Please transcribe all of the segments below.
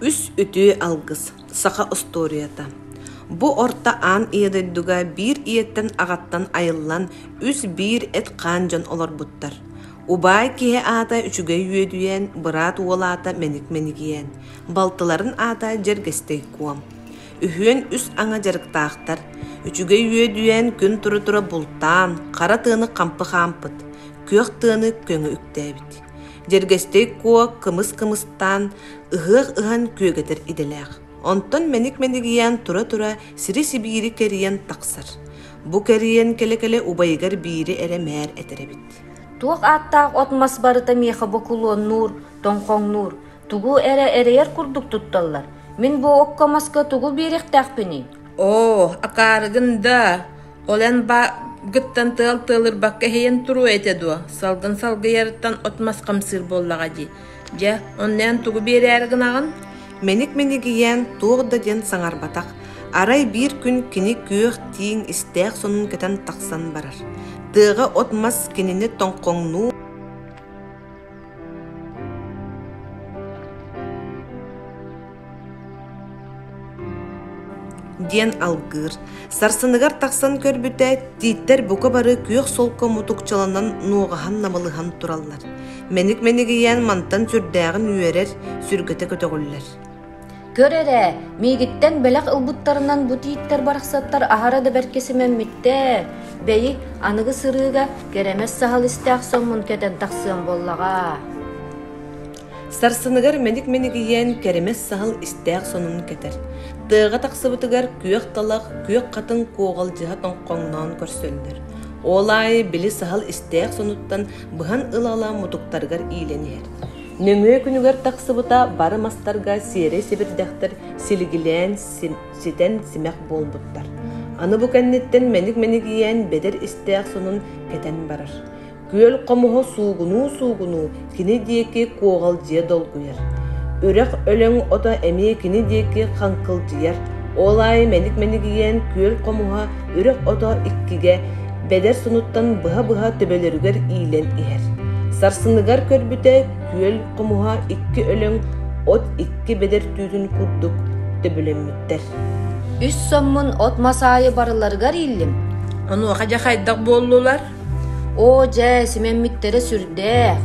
Үс үтүө алгыс саха остуоруйата Бу орто аан ийэ дойдуга биир ийэттэн аҕаттан айыллан үс биир эт-хаан дьон олорбуттар. Убаай киһи аата Үчүгэй Үөдүйээн, быраат уол аата Мэник Мэнигийээн, балтыларын аата Дьэргэстэй Куом. Үһүөн үс аҥа дьарыктаахтар. Үчүгэй Үөдүйээн күн тура-тура бултаан, хара тыаны хампы хаампыт, күөх тыаны көҥү үктээбит. Дьэргэстэй Куо кымыс кымыстаан, ыһыах ыһан күөгэтэр идэлээх. Онтон мэник-мэнигийээн тура-тура сири-сибиири кэрийэн тахсар. Бу кэрийэн кэлэ-кэлэ убайыгар биири эрэ мээр этэр эбит. Туох ааттаах от-мас барыта миэхэ бокулуоннуур, тоҥхоҥнуур, тугу эрэ эрэйэр курдук тутталлар. Мин бу окко-маска тугу биэриэхтээхпиний? Оо, акаарыгын да, Ол эн баагыттан тыал тыалырбакка иһийэн туруо этэ дуо, салгын салгыйарыттан от-мас хамсыыр буоллаҕа дии. Дьэ, онно эн тугу биэрээри гынаҕын? Мэник-мэнигийээн туох да диэн саҥарбатах, арай биир күн кини күөх тииҥ истээх сонун кэтэн тахсан барар. Тыаҕа от-мас кинини тоҥхоҥнуу диэн алгыыр. Сарсыныгар тахсан көрбүтэ, тииттэр бука бары күөх солко мутукчаланан нуоҕаһан намылыһан тураллар. Мэник-мэнигийээн мантан сүрдээҕин үөрэр, сүргэтэ көтөҕүллэр. Көр эрэ, миигиттэн бэлэх ылбыттарынан бу тииттэр барахсаттар аһара да бэркэ симэммиттэр. Бэйи, аныгы сырыыга кэрэмэс саһыл истээх соммун кэтэн тахсыам буоллаҕа. Сарсыныгар мэник-мэнигийээн кэрэмэс саһыл истээх сонун кэтэр. Тыаҕа тахсыбытыгар күөх талах, күөх хатыҥ куоҕалдьыһа тоҥхоҥноон көрсөллөр. Ол аайы били саһыл истээх сонуттан быһан ыла-ыла мутуктарыгар иилэн иһэр. Нөҥүө күнүгэр тахсыбыта бары мастарга сиэрэй сэбирдэхтэр силигилээн ситэн симэх буолбуттар. Аны бу кэнниттэн мэник-мэнигийээн бэдэр истээх сонун кэтэн барар. Күөл хомуһа суугунуу-суугунуу кини диэки куоҕалдьыйа долгуйар. Үрэх өлөҥ ото эмиэ кини диэки хаҥкылдьыйар. Ол аайы мэник-мэнигийэн күөл хомуһа үрэх ото иккигэ бэдэр сонуттан быһа-быһа төбөлөрүгэр иилэн иһэр. Сарсыныгар көрбүтэ күөл хомуһа икки өлөҥ от икки бэдэр түүтүн курдук төбөлөммүттэр. Үс соммун от-мас аайы барыларыгар ииллим. Онуоха дьэ хайдах буоллулар? Оо дьэ, симэммиттэрэ сүрдээх.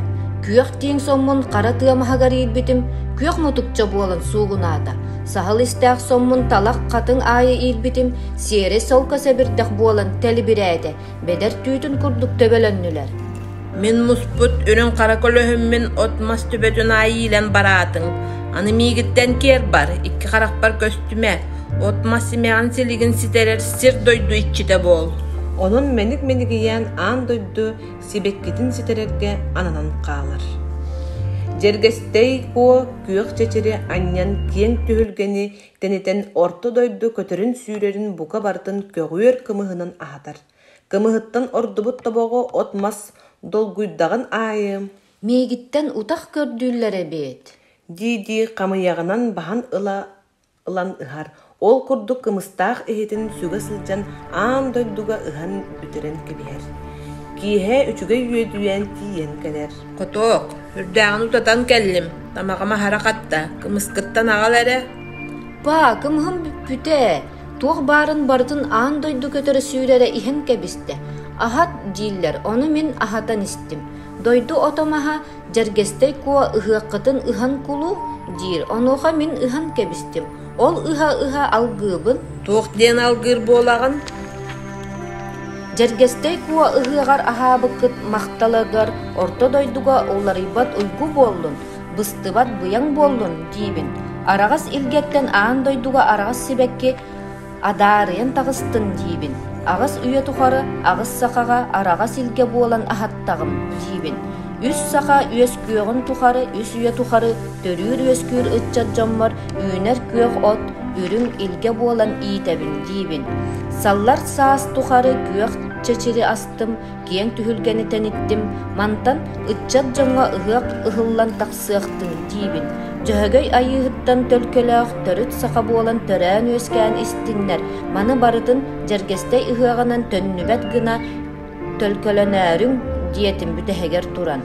Күөх тииҥ соммун хара тыа маһыгар иирбитим, күөх мутукча буолан суугунаата. Саһыл истээх соммун талах хатыҥ аайы иирбитим, сиэрэй солко сэбирдэх буолан тэлибирээтэ, бэдэр түүтүн курдук төбөлөннүлэр. Мин муспут үрүҥ хара көлөһүммүн от-мас төбөтүн аайы иилэн бараатыҥ. Аны миигиттэн киэр бар, икки харахпар көстүмэ, от-мас симэҕин силигин ситэрэр сир-дойду иччитэ буол. Онон мэник-мэнигийээн аан дойду сибэккитин ситэрэргэ ананан хаалар. Дьэргэстэй Куо күөх чэчири анньан киэҥ түһүлгэни тэнитэн орто дойду көтөрүн-сүүрэрин бука барытын көҕүөр кымыһынан аһатар. Кымыһыттан ордубут тобоҕу от-мас долгуйдаҕын аайы Миигиттэн утах көрдүүллэр эбит дии-дии хамыйаҕынан баһан ыла ылан ыһар. Ол курдук кымыстаах иһитин сүгэ сылдьан аан дойдуга ыһан бүтэрэн кэбиһэр. Киэһэ үчүгэй үөдүйэн тиийэн кэлэр. Хотуок, үрдээҕин утатан кэллим, тамаҕым аһара хатта, кымыскыттан аҕал эрэ. Па, кымыһым бүппүтэ. Туох баарын барытын аан дойду көтөрө сүүрэрэ иһэн кэбистэ. Аһат дииллэр, ону мин аһатан истим. Дойду ото-маһа Дьэргэстэй Куо ыһыаххытын ыһан кулу диир, онуоха мин ыһан кэбистим. Ол ыһа-ыһа алгыыбын. Туох диэн алгыыр буолаҕын? Дьэргэстэй Куо ыһыаҕар аһаабыккыт махталыгар орто дойдуга уларыйбат уйгу буоллун, быстыбат быйаҥ буоллун диибин. Араҕас илгэттэн аан дойдуга араҕас сибэкки Адаарыйан таҕыстын диибин, аҕыс үйэ тухары аҕыс сахаҕа араҕас илгэ буолан аһаттаҕым диибин. Үс саха үөскүөҕүн тухары үс үйэ тухары төрүүр-үөскүүр ыччат дьоммор үүнэр күөх от, үрүҥ илгэ буолан иитэбин диибин. Саллар саас тухары күөх чэчири астым, киэҥ түһүлгэни тэниттим, мантан ыччат дьоҥҥо ыһыах ыһыллан тахсыахтын диибин. Дьөһөгөй Айыыһыттан төлкөлөөх төрүт саха буолан төрөөн-үөскээн истиннэр, маны барытын Дьэргэстэй ыһыаҕынан төннүбэт гына төлкөлөнөөрүҥ диэтим бүтэһигэр туран.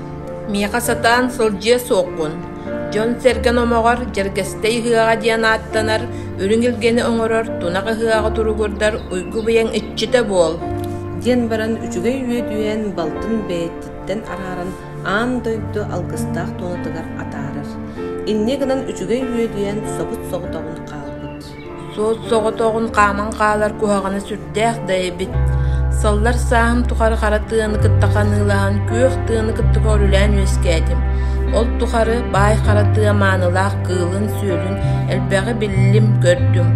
Миэхэ сатаан сылдьыа суоххун. Дьон-сэргэ номоҕор Дьэргэстэй ыһыаҕа диэн ааттанар, үрүҥ илгэни оҥорор, тунах ыһыаҕы туругурдар уйгу-быйаҥ иччитэ буол диэн баран үчүгэй үөдүйэн балтын бэйэтиттэн арааран аан дойду алгыстаах туонатыгар атаарар. Инньэ гынан үчүгэй үөдүйэн собут-соҕотоҕун хаалбыт. Суос-соҕотоҕун хааман хаалар куһаҕана сүрдээх да эбит. Саллар сааһым тухары хара тыаны кытта ханыылаһан, күөх тыаны кытта көрүлээн үөскээтим. Ол тухары баай хара тыа маанылаах кыылын-сүөлүн элбэҕи биллим, көрдүм.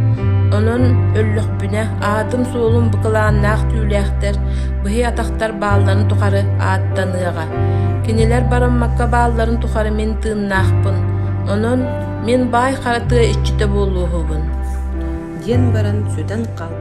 Онон өллөхпүнэ, аатым-суолум быкылааннаах түүлээхтэр, быһый атахтар баалларын тухары ааттаныаҕа. Кинилэр бараммакка баалларын тухары мин тыыннаахпын. Онон мин баай хара тыа иччитэ буолуоһубун диэн баран сүтэн хаалбыт.